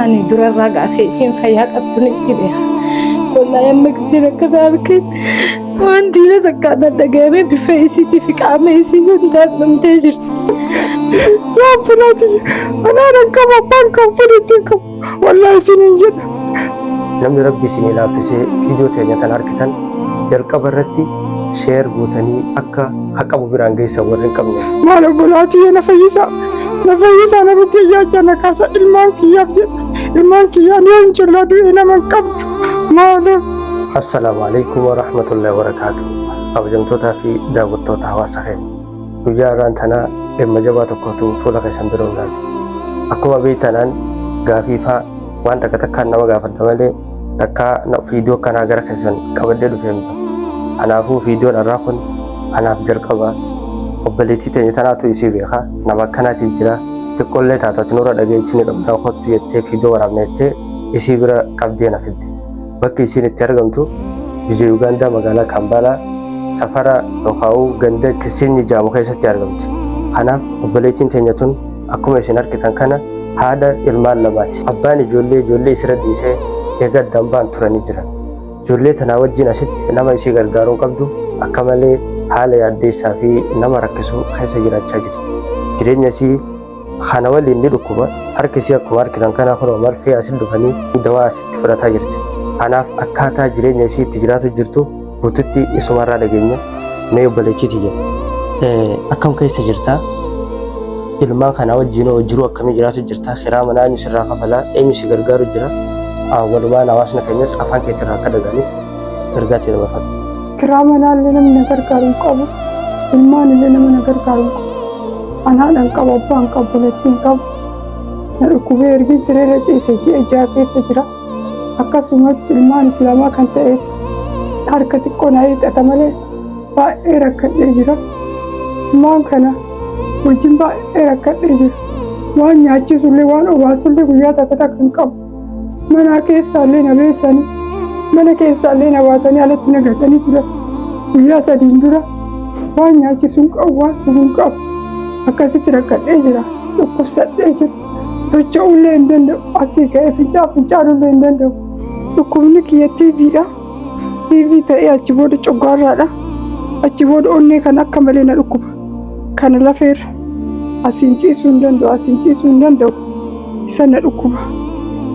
Ani durarraa gaafa isiin fayyaa qabdu ni isii beeka. Wallaahi amma giseen akkana argeen waan diina takka na dhaga'amee bifa isiitii fi qaama isii hundaan dhumtee jirti. Yaa obbolaa anaan hin qabu, abbaan qabu, fedhetti hin qabu. Wallaahi isiniin jedha. Namni Rabbi isinii laaffisee viidiyoo teenya tan argitan, jalqaba irratti share gootanii akka haqabu biraan geessan warri hin qabnes. Maal obbolaa tiyya, na fayyisaa. Na fayyisaa, na bukkee yaachaa na kaasa, ilmaan kiyyaaf jedha. Ilmaan kiyyaa ni hin jirra, du'e nama hin qabdu. Maaloo. Assalaamu alaikum wa rahmatullahi wa barakaatu. Kabajamtootaa fi daawwattoota hawaasa keenya. Guyyaa har'aan tanaa dhimma jabaa tokkotu fuula keessan dura ilaale. Akkuma beektanaan gaafiifaa waan takka takkaan nama gaafadha malee takkaa viidiyoo akkanaa gara keessan qabadhee dhufee hin beeku. Kanaafuu viidiyoon har'aa kun anaaf jalqaba. Obboleettii teenya tanaatu isii beeka. Nama akkanaatiin jira. Xiqqoollee taatu ati nurra dhageettii ni qabdaa, kottu jettee viidiyoo waraabna jettee isii bira qabdee na fidde. Bakki isiin itti argamtu biyya Yuugaandaa, magaalaa Kaampaalaa, safara yookaan ganda Kisinyi jedhamu keessatti argamti. Kanaaf obboleettiin teenya tun akkuma isin argitan kana haadha ilmaan lamaati. Abbaan ijoollee ijoollee isirra dhiisee eega addaan ba'an turanii jiran. Ijoollee tanaa wajjin asitti nama isii gargaaruu hin qabdu, akka malee haala yaaddeessaa fi nama rakkisu keessa jiraachaa jirti. Jireenya isii kana waliin ni dhukkuba. Harki isii akkuma argitan kana kunoo marfee asitti dhufanii dawaa asitti fudhataa jirti. Kanaaf akkaataa jireenya isii itti jiraatu jirtu guututti isumarraa dhageenya. Mee obboleettii tiyya, akkam keessa jirtaa? Ilmaan kanaa wajjin hoo jiruu akkamii jiraatu jirtaa? Kiraa manaa eenyu sirraa kafalaa? Eenyu si gargaaru jira? Walumaan hawaasni keenyas afaan keetirraa akka dhaga'aniif ergaa ta'e dabarfadhu. Kiraa manaallee namni na gargaaru hin qabu. Ilmaan illee nama na gargaaru hin qabu. An haadha hin qabu, abbaa hin qabu, obboleettii hin qabu. Na dhukkubee ergin sireerra ciise ji'a 6 keessa jira. Akkasumatti ilmaan islaamaa kan ta'e harka xiqqoo na hiixata malee baay'ee rakkadhee jira. Ilmaan kana wajjin baay'ee rakkadhee jira. Waan nyaachisullee waan obaasullee guyyaa takka takka hin qabu. Mana keessaallee na beesanii, mana keessaallee na baasanii alatti na gatanii turan. Guyyaa 3n dura waan nyaachisu hin qabu, waan dhugu hin qabu. Akkasitti rakkadhee jira. Dhukkubsadhee jira. Socho'uullee hin danda'u. Asii ka'ee fincaanullee hin danda'u. Dhukkubni kiyya TBdha. TB ta'ee achi booda coggaarraadha. Achi booda onnee kan akka malee na dhukkuba. Kana lafeerra asiin ciisuu hin danda'u, asiin ciisuu hin danda'u. Isa na dhukkuba.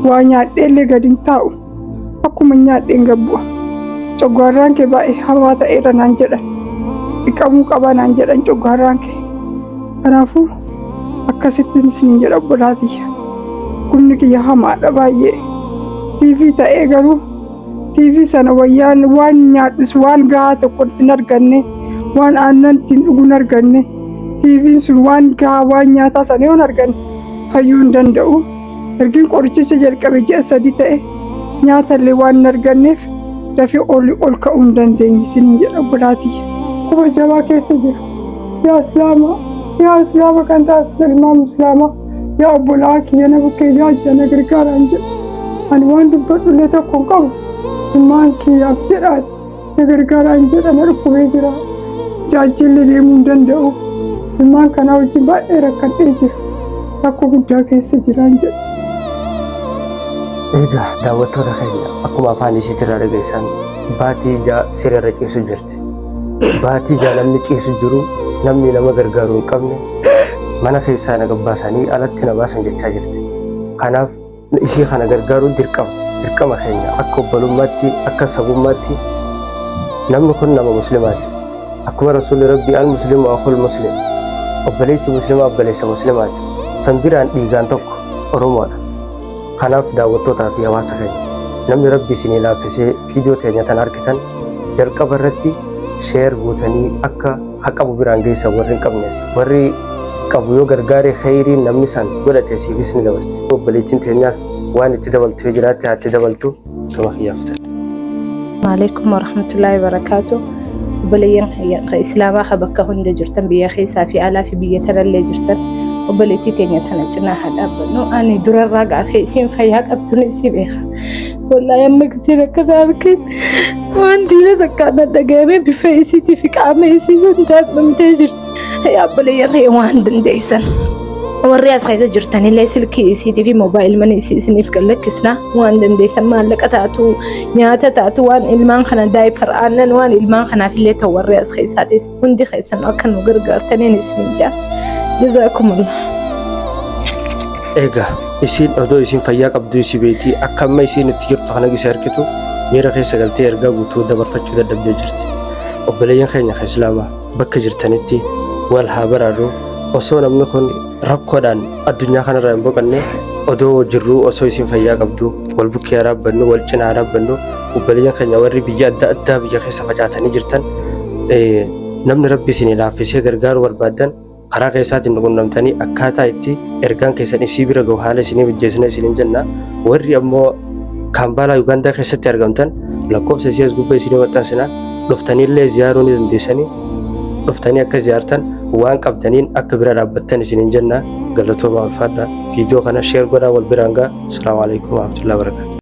Waa nyaadheellee gadi hin taa'u. Akkuma nyaadheen gad bu'a. Coggaarraan kee baay'ee hamaa ta'eera naan jedhan. Dhiqamuu qabaa naan jedhan coggaarraan kee. Kanaafuu akkasitti isiniin jedha, obbolaa tiyya. Dhukkubni kiyya hamaadha baay'ee. TB ta'ee garuu TB sana wayyaan waan nyaadhus waan gahaa tokko hin arganne, waan aannan ittiin dhugu hin arganne. TB'n sun waan gahaa waan nyaataa sana yoo hin arganne fayyuu hin danda'u. Ergin qorichicha jalqabe ji'a 3 ta'e, nyaatallee waan hin arganneef dafee ol ol ka'uu hin dandeenye isiniin jedha, obbolaa tiyya. Dhukkuba jabaa keessa jira. Yaa Islaamaa, yaa Islaama kan taate ilmaan Islaamaa, yaa obbolaa kiyya, na bukkee jaajja, na gargaaraan jedha. Ani waan dubbadhullee tokko hin qabu. Ilmaan kiyyaaf jedhaati na gargaaraan jedha, na dhukkubee jira. Jaajjillee deemuu hin danda'u. Ilmaan kanaa wajjin baay'ee rakkadhee jira. Rakkoo guddaa keessa jiraan jedha. Egaa daawwattoota keenya, akkuma afaan isiitirraa dhageessan baatii 6 sireerra ciisu jirti. Baatii 6 namni ciisu jiru, namni nama gargaaru hin qabne, mana keessaa na gabbaasanii alatti na baasan jechaa jirti. Kanaaf ishii kana gargaaruun dirqama. Dirqama keenya akka obbolummaatti, akka sabummaatti, namni kun nama muslimaati. Akkuma Rasuulli Rabbii al muslimu akhul muslim. Obboleessi muslimaa obboleessa muslimaati. San biraan dhiigaan tokko Oromoodha. Kanaaf daawwattootaa fi hawaasa keenya, namni Rabbi isinii laaffisee viidiyoo teenya tan argitan, jalqaba irratti share gootanii akka haqabu biraan geessan warri hin qabnes. Warri qabu yoo gargaare kheyriin namni san godhate siifis ni dabalti. Obboleettiin teenyaas waan itti dabaltu yoo jiraatte haa itti dabaltu, gama kiyyaaf ta'e. Alaikum warahmatullahi wabarakatuh. Obboleeyyan kiyya islaamaa ka bakka hunda jirtan, biyya keessaa fi alaa fi biyya tanallee jirtan, obboleettii teenya tana cinaa haa dhaabbannu. Ani durarraa gaafa isiin fayyaa qabdu ni isii beeka. Wallaahi amma giseen akkana argeen waan diina takka na dhaga'amee bifa isiitii fi qaama isii hundaan dhumtee jirti. Yaa obboleeyyan kiyya, waan dandeessan Warri as keessa jirtanillee silkii isiitii fi moobaayil manii isii isiniif gad lakkisna. Waan dandeessan maallaqa taatu, nyaata taatu, waan ilmaan kana diaper, aannan, waan ilmaan kanaaf illee ta'u warri as keessaatis hundi keessan akka nu gargaartaniin isiniin jaa. Jazaakumullah. Egaa isiin odoo isiin fayyaa qabduu isii beeyti akka amma isiin itti jirtu kana gisee arkitu miira keessa galtee ergaa guutuu dabarfachuu dadhabdee jirti. Obboleeyyan keenya kan Islaamaa bakka jirtanitti wal haa baraarru. Osoo namni kun rakkoodhaan addunyaa kanarraa hin boqanne, odoo jirruu, osoo isiin fayyaa qabdu wal bukkee haa dhaabbannu, wal cinaa haa dhaabbannu. Obboleeyyan keenya warri biyya adda addaa biyya keessa facaatanii jirtan, namni Rabbi isinii laaffisee gargaaruu barbaaddan karaa keessaatiin nu qunnamtanii akkaataa itti ergaan keessan isii bira gahu haala isinii mijjeessina isiniin jenna. Warri ammoo Kaampaalaa Yugaandaa keessatti argamtan lakkoofsa isii as gubbaa isinii maxxansina, dhuftaniillee ziyaaruu ni dandeessanii. Dhuftanii akka ziyaartan, waan qabdaniin akka bira dhaabbattan isiniin jenna. Galatoomaa, ulfaadha. Viidiyoo kana share godhaa, wal biraan ga'a. Asalaamu alaikum warahmatullahi wabarakatuh.